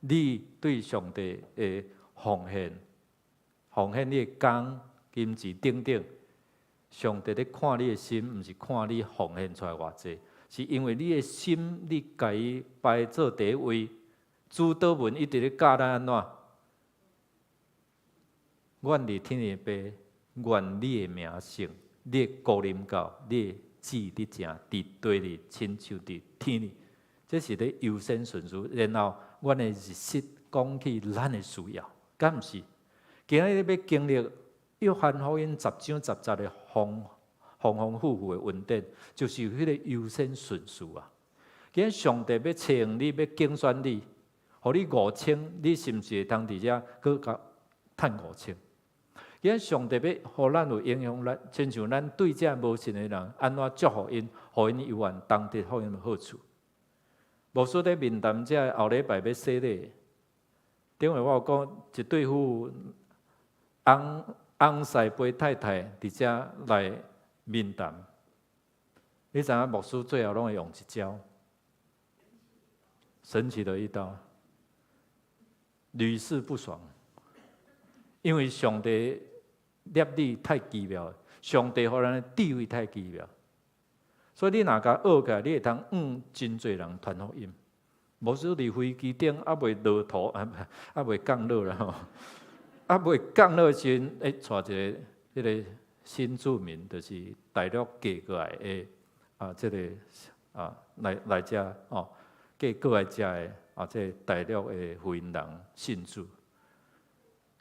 你對上帝的奉獻、奉獻你的工、金錢等等，上帝咧看你的心，毋是看你奉獻出來偌濟，是因為你的心，你共伊擺做第一位。主禱文一直咧教咱按怎？願你天的父，願你的名聖，你的國臨到，你的旨意得成，佇地裡親像佇天裡。這是咧優先順序，然後阮的日實講起咱的需要，敢毋是？今仔日欲經歷約翰福音十章十節的豐豐豐富富的恩典，就是彼个優先順序啊！今仔上帝欲差用你，欲揀選你，予你五千，你是毋是會通佇遮閣共趁五千？今仔上帝欲予咱有影響力，親像咱對這無信的人，按怎祝福𪜶，予𪜶有緣當得福音的好處。牧師咧面談這後禮拜欲洗禮，頂回我有講一對夫婦，翁翁婿陪太太佇遮來面談。你知影牧師最後攏會用一招，神奇的一刀，屢試不爽。因為上帝立你太奇妙，上帝予咱的智慧太奇妙，所以你若共學起來，你會通向真濟人傳福音。牧師佇飛機頂猶未落土，猶未降落啦吼，猶未降落時陣，欸，帶一个彼个新住民，就是大陸嫁過來的啊，這个啊來來遮哦，嫁過來遮的啊，這个大陸的婦人信主。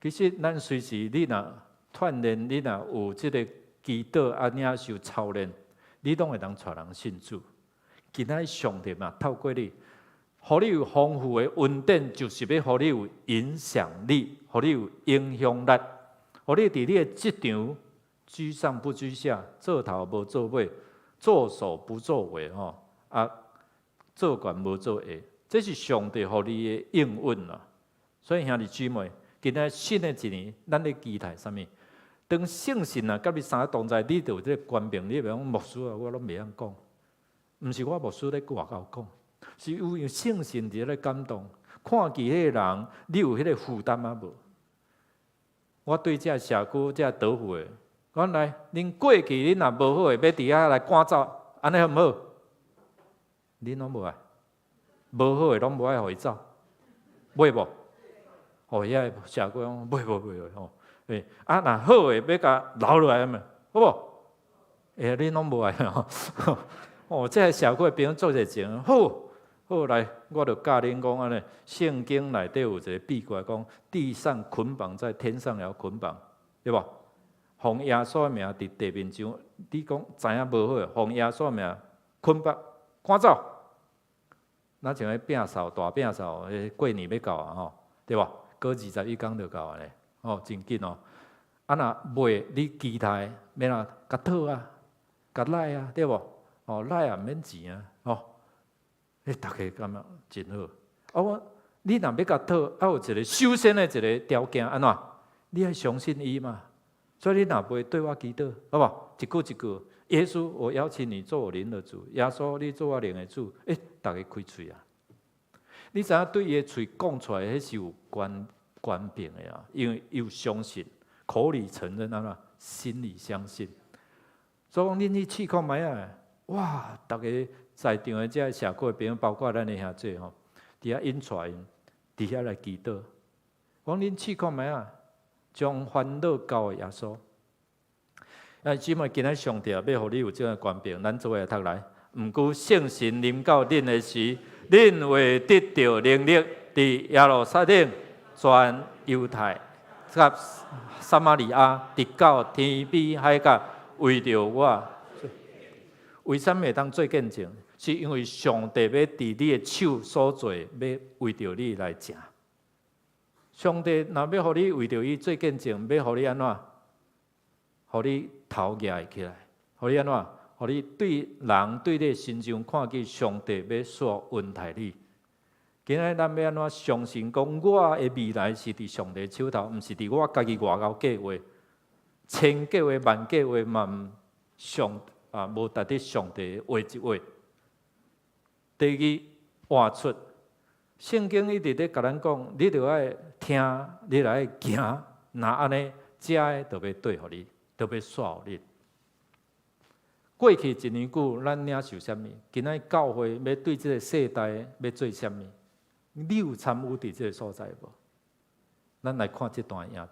其實咱隨時你若鍛鍊，你若有這个祈禱啊，領受操練，你攏會當帶人信主。今仔上帝嘛，透過你，予你有豐富的恩典，就是欲予你有影響力，予你有影響力，予你佇你的職場居上不居下，做頭無做尾，做首不做尾吼，啊，做懸無做下，這是上帝予你的應允啊。所以兄弟姊妹，今仔新的一年，咱咧期待啥物？當聖神啊，佮你三同在，你就有這个權柄，你袂講牧師啊，我攏袂曉講。毋是我牧師咧外口講，是有用聖神佇咧感動，看見彼个人，你有彼个負擔啊無？我對這社區這倒付的，講來，恁過去恁若無好的，欲佇遐來趕走，按呢好毋好？恁攏無愛，無好的攏無愛予伊走，袂無？哦，遐个社區講袂無袂吼，欸，啊，若好的欲共留落來嘛，好無？欸，恁攏無愛吼。哦，這个社區的朋友做熱情，好，好來，我就教恁講按呢，聖經內底有一个秘訣，講地上捆綁在天上也要捆綁，對無？奉耶穌的名佇地面上，你講知影無好的，奉耶穌的名捆綁趕走。若像彼摒掃大摒掃，彼過年欲到啊吼，對無？閣21工就到啊咧，吼，真緊哦。啊，若袂你期待欲按怎共討啊，共來啊，對無？哦，來也毋免錢啊，吼！欸，逐家感覺真好。啊，我你若欲共討，啊有一个首先的一个條件，按怎？你愛相信伊嘛。所以你若袂對我祈禱，好無？一句一句，耶穌，我邀請你做我靈的主。耶穌，你做我靈的主。欸，逐家開喙啊！你知影對伊的喙講出來，彼是有權權柄的啊，因為有相信，口裡承認，按怎？心裡相信。所以講，恁去試看覓啊？哇！逐家在場的這社區的朋友，包括咱的兄弟吼，佇遐引帶𪜶，佇遐來祈禱。講恁試看覓啊？將煩惱交予耶穌。啊，姊妹，今仔上帝欲予你有這个權柄，咱做伙來讀來。毋過聖神臨到恁的時，恁會得著能力，佇耶路撒冷、全猶太、佮撒瑪利亞，直到天邊海角，為著我。為啥物會當做見證？是因為上帝欲佇你的手所做，欲為著你來成。上帝若欲予你為著伊做見證，欲予你按怎？予你頭舉起來，予你按怎？予你對人對你身上看見上帝欲煞恩待你。今仔咱欲按怎相信講，我的未來是佇上帝手頭，毋是佇我家己外口計劃，千計劃萬計劃嘛毋上啊，無值得上帝畫一畫。第二，活出。聖經一直咧共咱講，你著愛聽，你著愛行，若按呢，遮的就欲綴予你，就欲煞予你。過去一年久，咱領受啥物？今仔教會欲對這个世代欲做啥物？你有參與佇這个所在無？咱來看這段影片。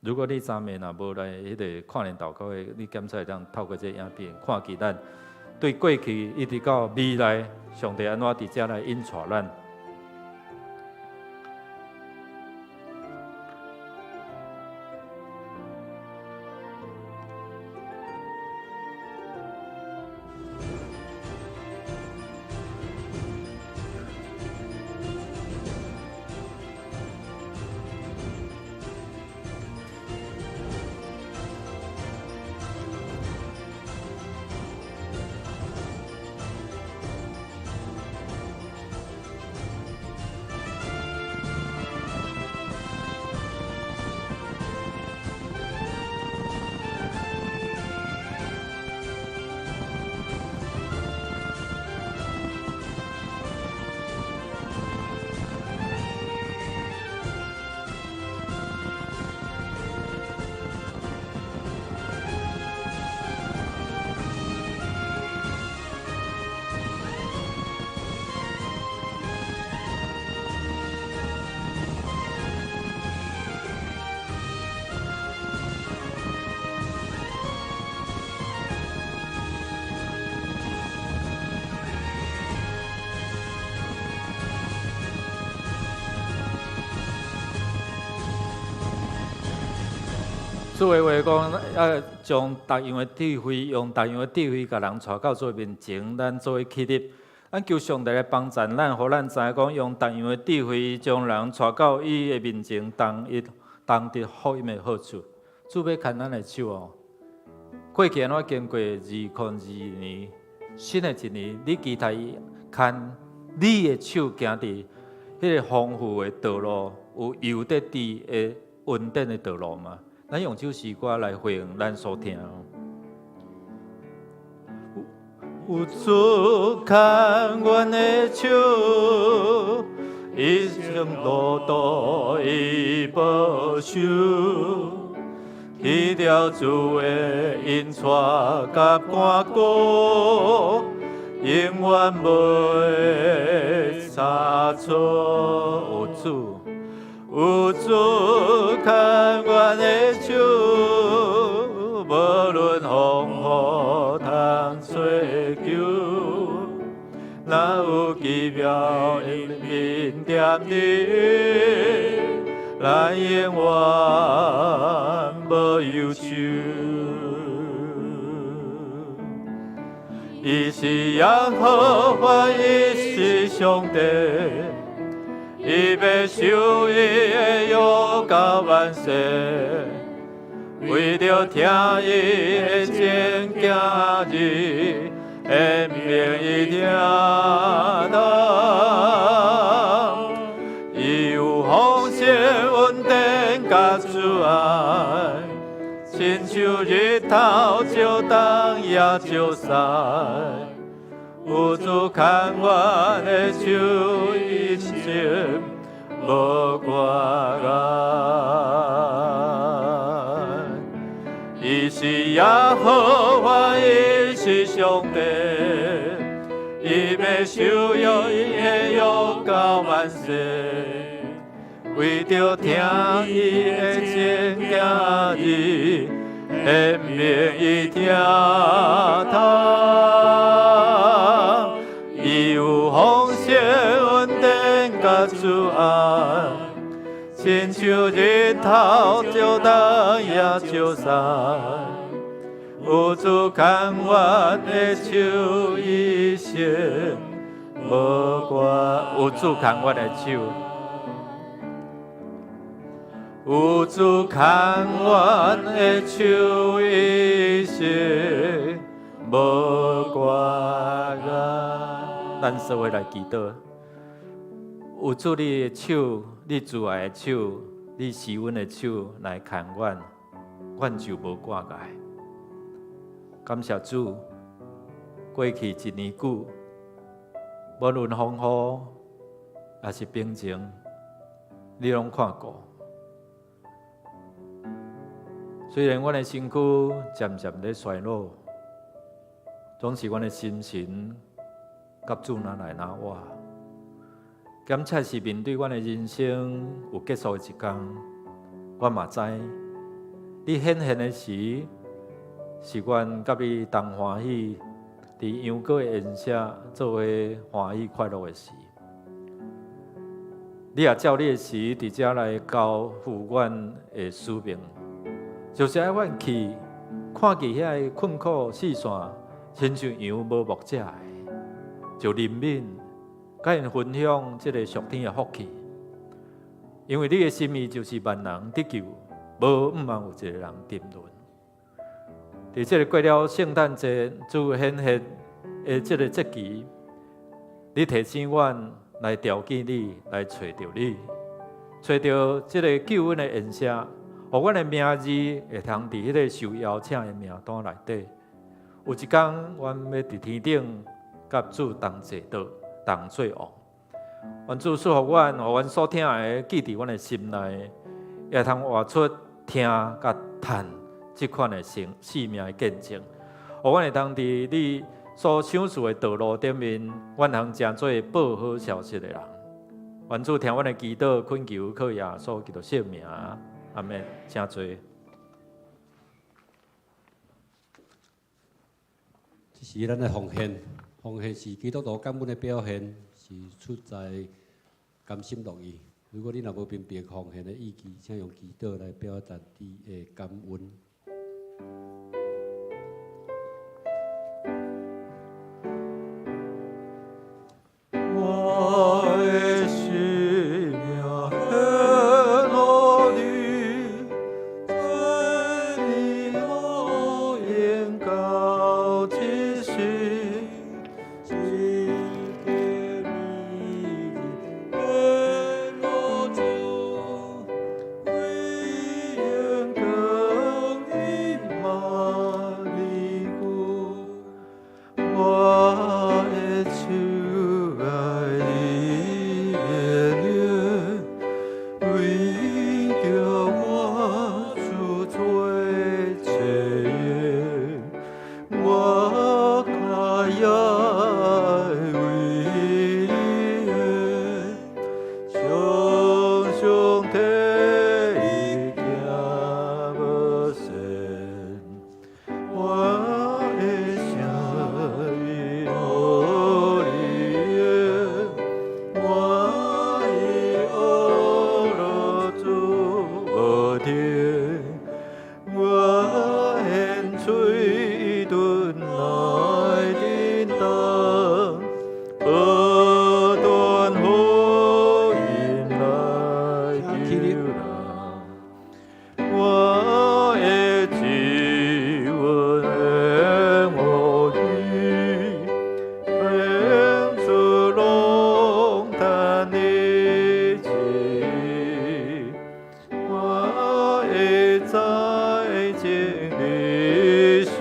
如果你昨暝若無來彼个跨年禱告會，你檢查會當透過這个影片看見咱對過去一直到未來，上帝按怎佇遮來引帶咱。主的話講，愛將逐樣的智慧，用逐樣的智慧，共人帶到主面前，咱做伙起立。咱求上帝來幫助咱，予咱知影講，用逐樣的智慧，將人帶到伊的面前，同伊同得福音的好處。主欲牽咱的手哦。過去按怎經過2022年，新的一年，你期待伊牽你的手，行佇彼個豐富的道路，有油得滴的恩典的道路嗎？咱用這首詩歌來回應咱所聽。有主牽阮的手，一生路途伊保守，去了主的引帶佮看顧，永遠袂差錯。有主。有主牽阮的手，無論風雨通追求，若有奇妙恩典踮你，咱永遠無憂愁。伊是耶和華，伊是上帝。伊欲守伊的約到萬世，為著疼伊的真囝兒，顯明伊疼痛。伊有豐盛恩典佮慈愛，親像日頭照東也照西。有主牽阮的手，一生無掛礙。伊是耶和華，伊是上帝，伊欲守伊的約到萬世，為著疼伊的親囝兒，顯明伊疼痛。伊有豐盛恩典佮慈愛，親像日頭照東也照西。有主牽阮的手，一生無掛。有主牽阮的手，有主牽阮的手，一生無掛礙。咱做伙來祈禱，有主你的手，你慈愛的手，你施恩的手來牽阮，阮就無掛礙。感謝主，過去一年久，無論風雨抑是平靜，你攏看顧。雖然阮的身軀漸漸咧衰老，總是阮的心神佮主若來若活。兼且是面對阮的人生有結束的一天，我嘛知你顯現的時，是阮佮你同歡喜，佇羊羔的筵席做伙歡喜快樂的時。你也照你的時，佇遮來交付阮的使命，就是愛阮去看見遐个困苦四散，親像羊無牧者的，就憐憫，佮𪜶分享這個屬天的福氣。因為你的心意就是萬人得救，無毋通有一個人沉淪。佇這個過了聖誕節主顯現的這個節期，你提醒阮來朝見你，來揣著你，揣著這個救恩的筵席，予阮的名字會通佇彼個受邀請的名單內底。有一天，阮欲佇天頂佮主同坐桌，同做王。願主賜福阮，予阮所聽的記佇阮的心內，會通活出疼佮嘆這款的生生命的見證。予阮會通佇你所賞賜的道路頂面，阮通成做報好消息的人。願主聽阮的祈禱，懇求靠耶穌基督聖名，阿們。請坐。這是咱的奉獻，奉獻是基督徒感恩的表現，是出在甘心樂意。如果你若無明白奉獻的意義，請用祈禱來表達你的感恩。我的生命獻予你，做你樂園到這世，一個美人獻予主，永遠更以馬內利。我的手愛你免念，為著我主做誓言，我較愛為你的，常常替伊行無善。我的聲音予你的，我的學樂主無停，我獻喙唇來叮當，不斷福音來請起立。救人。我的指紋獻予你，獻出龍壇的旨意，我的財經你賞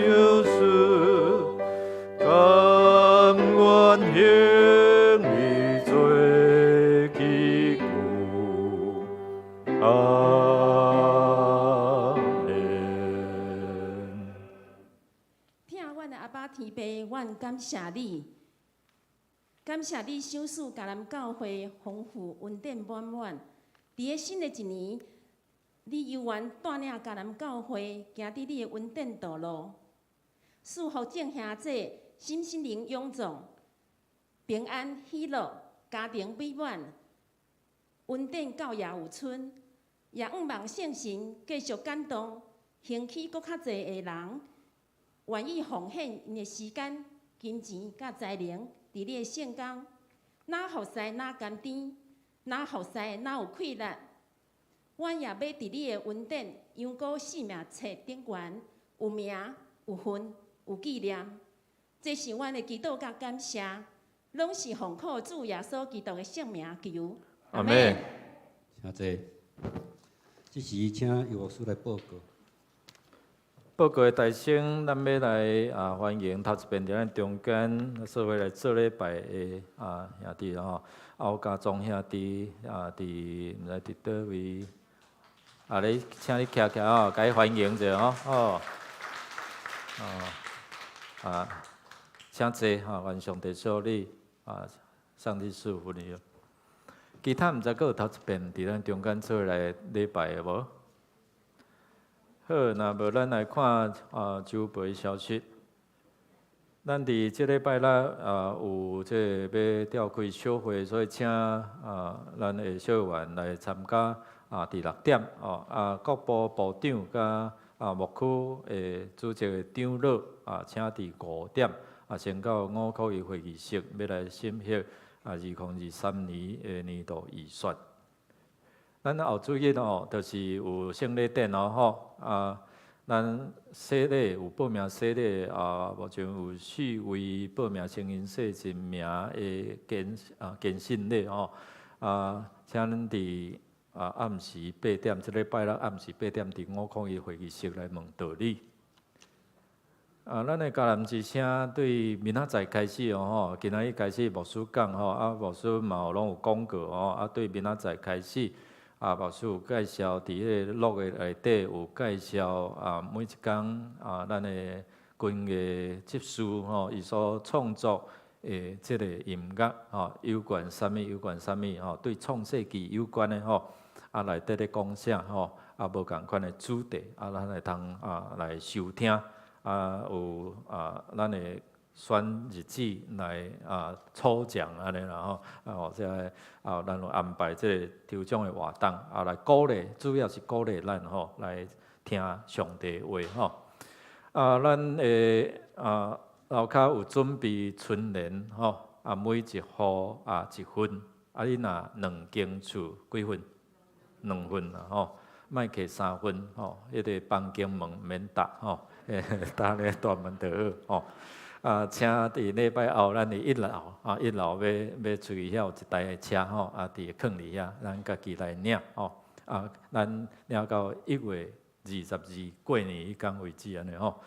賜，甘願行你做器具。阿們。疼阮的阿爸天父，阮感謝你，感謝你賞賜迦南教會豐富恩典滿滿。佇個新的一年，你猶原帶領迦南教會行佇你的恩典道路，賜福眾兄弟身心靈勇壯、平安喜樂、家庭美滿、恩典教也有春，也向望聖神繼續感動，興起閣較濟的人，願意奉獻𪜶的時間、金錢佮才能，佇你的聖工，若服侍若甘甜，若服侍若有氣力。阮也欲佇你的恩典羊羔性命冊頂懸，有名有份有紀念。這是阮的祈禱佮感謝，攏是奉靠主耶穌基督的聖名求。阿們。請坐。這時請尤牧師來報告。報告的大先，咱欲來歡迎頭一遍佇咱中間做伙來做禮拜的兄弟吼，歐家莊兄弟佇毋知佇佗位，你請你徛起來吼，共伊歡迎者吼，哦，哦，請坐吼，願上帝賜福你，上帝賜福你。其他毋知閣有頭一遍佇咱中間做伙來禮拜的無？好，若無咱來看週報消息。咱佇這禮拜六有這個欲召開小會，所以請咱的小會員來參加佇6點哦，各部部長佮牧區的主責的長老，請佇5點先到501會議室，欲來審核2023年的年度預算。咱後主日哦，就是有聖禮典哦吼，咱洗禮有報名洗禮，目前有四位報名成人洗一名的堅信禮吼，請恁佇暗時8點，這禮拜六暗時8點，佇501會議室來問道理。咱的迦南之聲對明仔載開始哦吼，今仔日開始牧師講吼，牧師嘛攏有講過吼，對明仔載開始。牧師有介紹佇彼個錄的內底有介紹，每一工，咱的軍樂執事吼，伊所創作的這个音樂吼，有關啥物？有關啥物？吼，對創世紀有關的吼，內底咧講啥吼？無仝款的主題，咱會通來收聽，有咱的選日子來抽獎按呢啦吼，或者咱有安排這个抽獎的活動，來鼓勵，主要是鼓勵咱吼來聽上帝話吼。咱的樓跤有準備春聯吼，每一戶一份，你若兩間厝幾份？兩份啦吼，莫摕三份吼，彼个房間門毋免貼吼，貼咧大門就好吼。請佇禮拜後，咱佇一樓，一樓欲出去遐有一台車吼，佇囥佇遐，咱家己來領吼。咱領到1月22過年彼工為止按呢吼。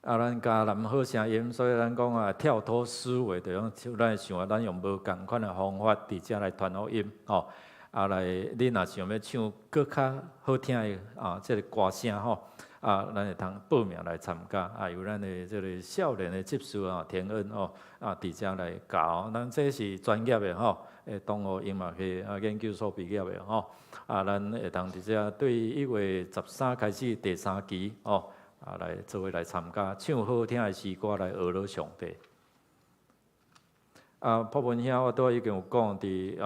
咱迦南好聲音，所以咱講跳脫思維，就講咱想咱用無仝款的方法佇遮來傳福音吼。來，你若想欲唱閣較好聽的這个歌聲吼。咱會通報名來參加，由咱的這个少年的執事田恩吼，佇遮來教，咱這是專業的吼，東吳音樂系研究所畢業的吼，咱會通佇遮對1月13開始第三期吼，來做伙來參加，唱好聽的詩歌來呵咾上帝。朴文兄我拄仔已經有講，佇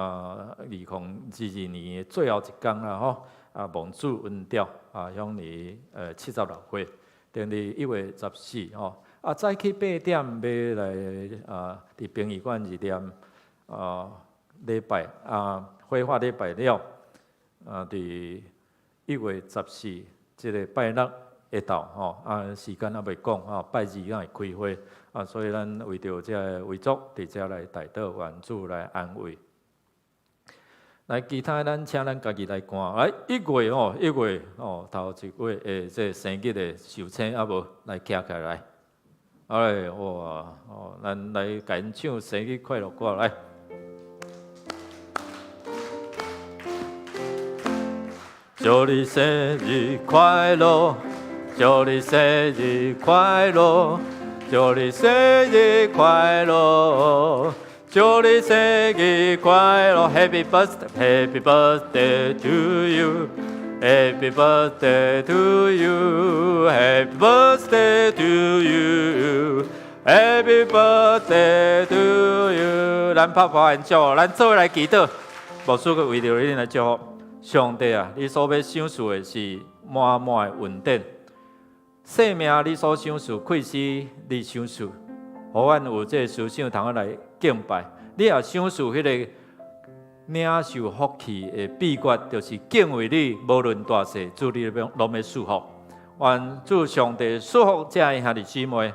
2022年的最後一工啦吼。蒙主恩召，享年76歲，定佇1月14吼。早起8點欲來佇殯儀館入殮禮拜火化禮拜了，佇1月14這个拜六下晝吼，時間猶未講吼，拜二才會開會，所以咱為著這个遺族佇遮來代禱，願主來安慰。來，其他咱請咱家己來看。來，一月吼，一月吼，頭一月的這个生日的壽星猶無來徛起來。哎，哇，哦，咱來共𪜶唱生日快樂歌來。祝你生日快樂，祝你生日快樂，祝你生日快樂。祝你生日快樂，Happy birthday，Happy birthday to you，Happy birthday to you，Happy birthday to you，Happy birthday to you。咱拍拍按祝，咱做伙來祈禱，牧師閣為著恁來祝福。上帝啊，你所欲賞賜的是滿滿的恩典，生命你所賞賜，氣息你賞賜，予阮有這個思想通來敬拜。你也賞賜彼个領受福氣的秘訣，就是敬畏你，無論大細，主你攏欲賜福。願主上帝賜福這个兄弟姊妹，予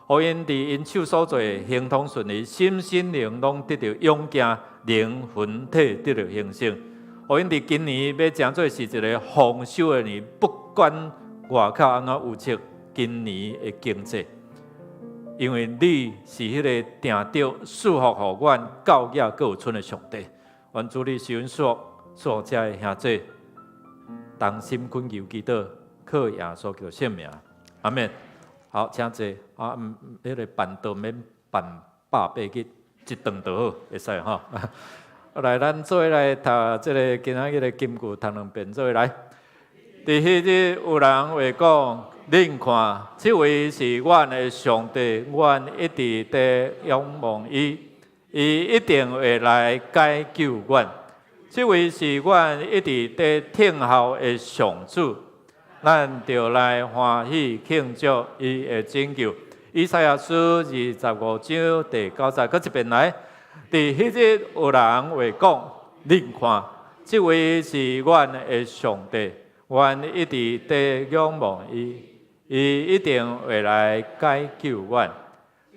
𪜶佇𪜶手所做的亨通順利，心身靈攏得著勇健，靈魂體得著興盛。予𪜶佇今年欲成做是一个豐收的年，不管外口按怎預測今年的經濟，因為你是彼个定著賜福予阮教囝閣有孫的上帝。願主你賜福賜福遮的兄弟，同心懇求祈禱，靠耶穌基督聖名，阿們。好，請坐。啊，彼个辦桌免辦180日，一頓就好，會使吼。來，咱做伙來讀這个今仔日的金句，讀兩遍做伙來。佇彼日有人會講：恁看，這位是阮的上帝，阮一直佇仰望伊，伊一定會來解救阮。這位是阮一直佇等候的上主，咱著來歡喜慶祝伊的拯救。以賽亞書25章第9節，閣一遍來。佇彼日有人會講：恁看，這位是阮的上帝，阮一直佇仰望伊，伊一定會來解救阮。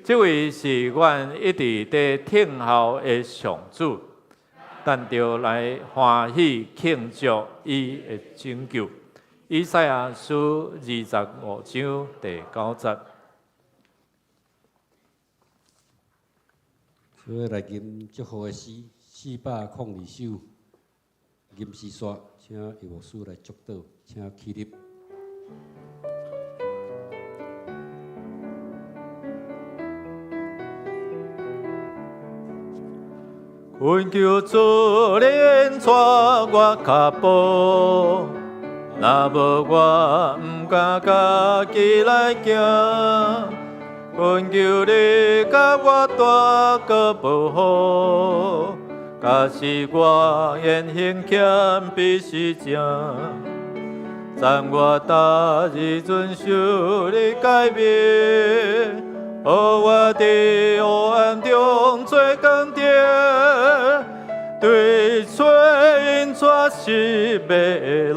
這位是阮一直佇等候的上主，咱著來歡喜慶祝伊的拯救。以賽亞書25章第9節。所以來吟祝福的詩，402首，吟詩煞，請葉牧師來祝禱，請起立。懇求主恁帶我跤步，若無我毋敢家己來行。懇求你共我帶過保護，假使我言行欠比實正，讚我逐日遵守你誡命，予我佇黑暗中做光點，對找𪜶帶失迷的人。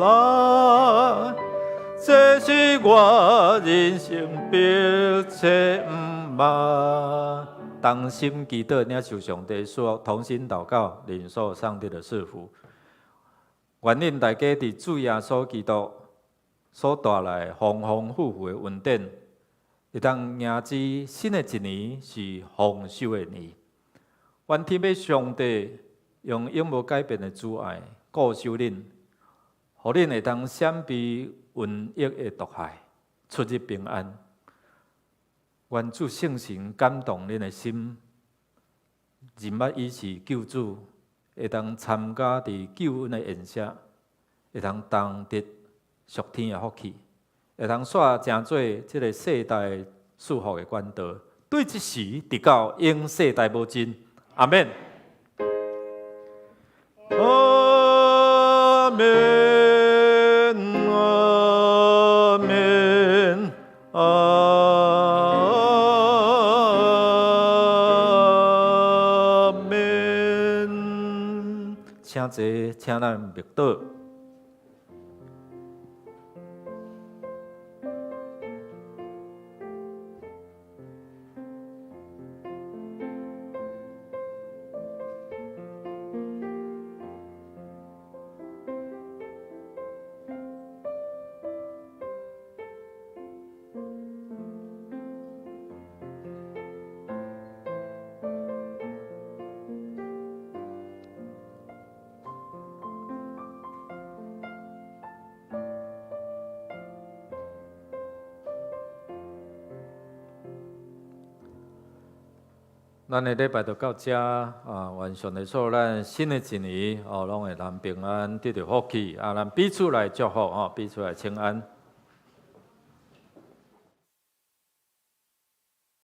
這是我人生迫切毋望。同心祈禱，領受上帝賜福，同心禱告，領受上帝的賜福。願恁大家佇主耶穌基督所帶來豐豐富富的恩典，會當迎接新的一年是豐收的年。願天父上帝用永無改變的慈愛顧守恁，予恁會當閃避瘟疫的毒害，出入平安。願主聖神感動恁的心，認捌伊是救主，會當參加佇救恩的宴席，會當同得屬天的福氣，會當煞成做這个世代賜福的管道。對這時直到永世代無盡。阿們。阿們，阿們，阿們。請坐，請咱默禱。咱的禮拜就到遮啊！願上帝賜咱新的一年哦，攏會當平安，得著福氣啊！咱彼此來祝福哦，彼此來請安。